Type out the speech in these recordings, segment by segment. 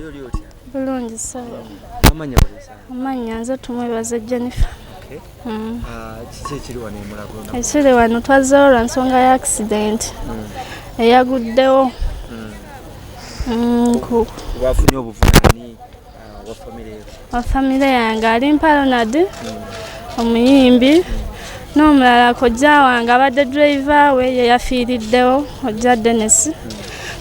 Naye oli otya? Bulungi ssebo. Amannya bwesa? Amannya nze Tumwebaze Jennifer. Ah, kiki ekiri wano emulago? Ekiri wano twazzeewo lwa nsonga ya accident eyaguddewo. Wafunye obuvunaani wa famire yo? Wa famire yange Alimpa Ronald omuyimbi n'omulala kojja wange abadde driver we ye yafiiriddewo, kojja Dennis,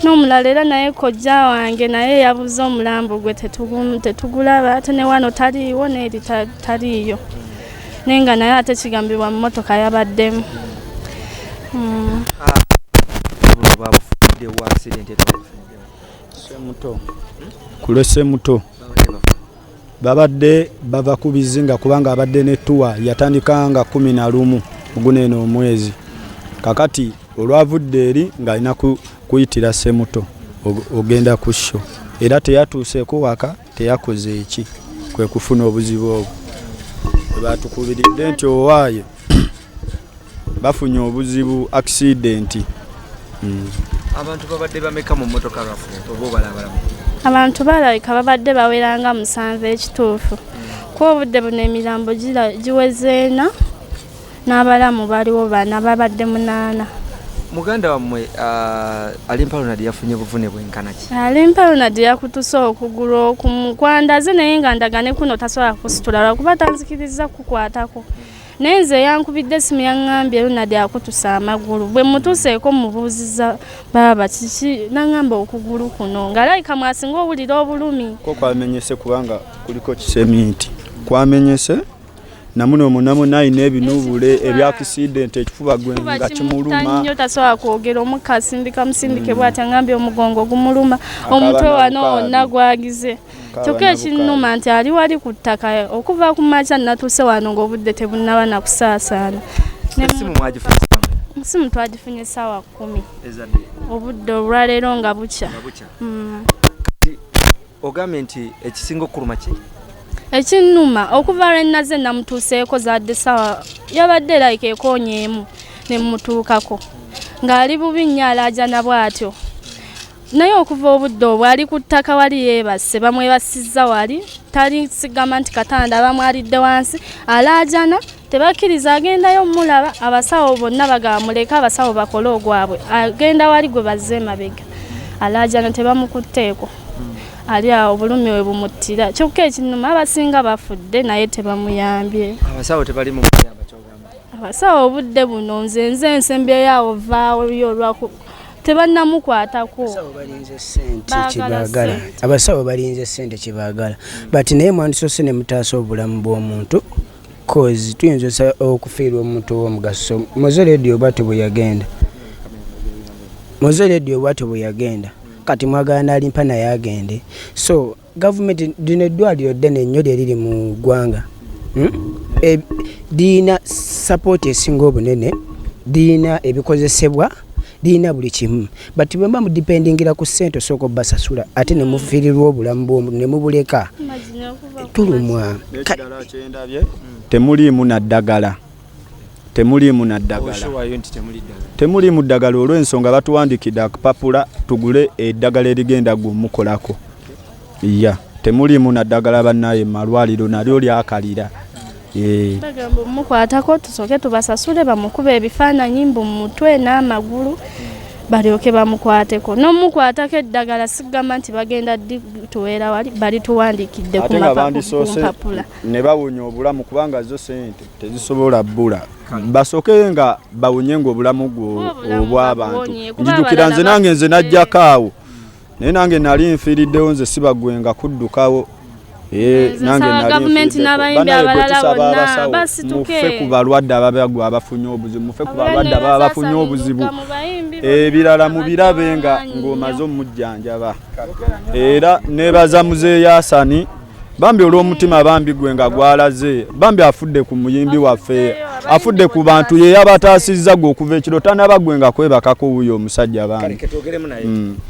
n'omulala era naye kojja wange naye yabuze omulambo gwe tetugulaba ate ne wano taliiwo n'eri taliiyo naye nga naye ate kigambibwa mu mmotoka yabaddemu. Babufuddewo accident era babufuniddewo? Semuto, ku Semuto. Babadde bafa? Babadde bava ku bizinga kubanga abadde ne tour yatandika nga 11 oguneeno omwezi. Kakati olwavudde eri ng'alina kuyitira Semuto ogenda ku show, era teyatuuseeko waka, teyakoze eki, kwe kufuna obuzibu obwo. Batukubiridde nti owaaye bafunye obuzibu, accident. Abantu babadde bameka mu mmotoka lwaffe oba obalabalamu? Abantu balabika babadde baweranga 7 ekituufu, kuba obudde buno emirambo giweze ena n'abalamu baliwo bana, babadde 8. Muganda wammwe Alimpa Ronald yafunye buvune bwenkana ki? Alimpa Ronald yakutuse okugulu okumu kwandaze, naye nga ndagane kuno tasobola kusitula lwakuba tanzikiriza kukwatako, naye nze yankubidde esimu yaŋŋambye Ronald akutuse amagulu. Bwe mutuuseeko mubuuziza, "Baaba kiki?" Naŋŋamba okugulu kuno nga alabika mwasinga owulira obulumi. Ko kwamenyese kubanga kuliko kiseminti, kwamenyese namuno omunamu nayina ebinubule ebya accident, ekifuba gwe nga kimuluma. Nnyo, tasobola kwogera, omukka asindika musindike bw'ati. Aŋŋambye omugongo gumuluma, Akaaba omutwe wano na wonna gwagize. Kaaba Kyokka na ekinnuma nti ali wali ku ttaka okuva ku makya. Natuuse wano ng'obudde tebunnaba na kusaasaana. Essimu mwagifunye ssaawa? Esimu twagifunye essaawa 10 Ezadde? Obudde olwaleero nga bukya. Nga bukya. Mm. Ogambye nti ekisinga okuluma ki? Ekinnuma okuva lwe naze namutuuseeko zadde sawa yabadde erabika ekoonya emu ne mutuukako ng'ali bubi nnyo, alaajana bw'atyo, naye okuva obudde obwo ali ku ttaka wali yeebase, bamwebasizza wali, tali sigamba nti katanda, bamwalidde wansi, alaajana, tebakkiriza agendayo mulaba. Abasawo bonna bagamba muleke abasawo bakole ogwabwe, agenda wali gwe bazze emabega, alaajana, tebamukutteeko, ali awo obulumi we bumuttira. Kyokka ekinnuma abasinga bafudde naye tebamuyambye. Abasawo tebali mu muyamba kyogamba? Abasawo obudde buno nze ensembyeyo awo vaayo olwaku tebannamukwatako. Abasawo balinze ssente. Baagala Kyebaagala. ssente. Abasawo balinze ssente kyebaagala, but naye mwandisoose ne mutaasa obulamu bw'omuntu, cause tuyinza okufiirwa omuntu ow'omugaso. Moze Radio bwatyo bwe yagenda, Moze Radio bwatyo bwe yagenda, kati mwagala n'Alimpa naye agende. So gavumenti, lino eddwaliro ddene nnyo lye liri mu ggwanga, Lirina support esinga obunene, lirina ebikozesebwa, lirina buli kimu, but bwe mba mudependingira ku ssente osooka obbasasula ate ne mufiirirwa obulamu bw'omuntu ne mubuleka, tulumwa. N'ekirala kyendabye, temuliimu na ddagala, temuliimu na ddagala. Oshowayo nti temuli ddagala? Temuliimu ddagala olw'ensonga batuwandikidde akapapula tugule eddagala erigenda gumukolako. Ya, temuliimu na ddagala bannaye mu malwaliro nalyo lyakalira. Bagamba omukwatako tusooke tubasasule bamukuba ebifaananyi mbu mutwe n'amagulu balyoke bamukwateko. N'omukwatako eddagala sigamba nti bagenda ddi tuweera wali balituwandiikidde ku Ate nga ku bandisoose mpapula. ne bawonya obulamu kubanga zo sente tezisobola bbula, basooke nga bawonye nga obulamu gwo Obulamu obw'abantu. babuwonye, kuba Njijukira nze abalala nange nze bafudde. najjako awo, naye nange nali nfiiriddewo nze, sibagwenga kuddukawo. Nze Nange nsaba nali gavumenti nfiiriddeko. n'abayimbi Banaye bwe abalala tusaba bonna abasawo, basituke. mufe ku balwadde ababagwa abafunye obuzibu, mufe ku balwadde ababa bafunye obuzibu. Mu bayimbi bonna Ebirala abadde mubirabe nga b'amaanyi ng'omaze nnyo. omujjanjaba. Era nebaza muzeeyi Asani bambi olw'omutima bambi gwe nga gwalaze, bambi afudde ku muyimbi waffe, afudde ku bantu, ye yabataasizza gwe okuva ekiro tanaba gwe nga kwebakako wuyo omusajja bambi. Kale ketwogeremu naye.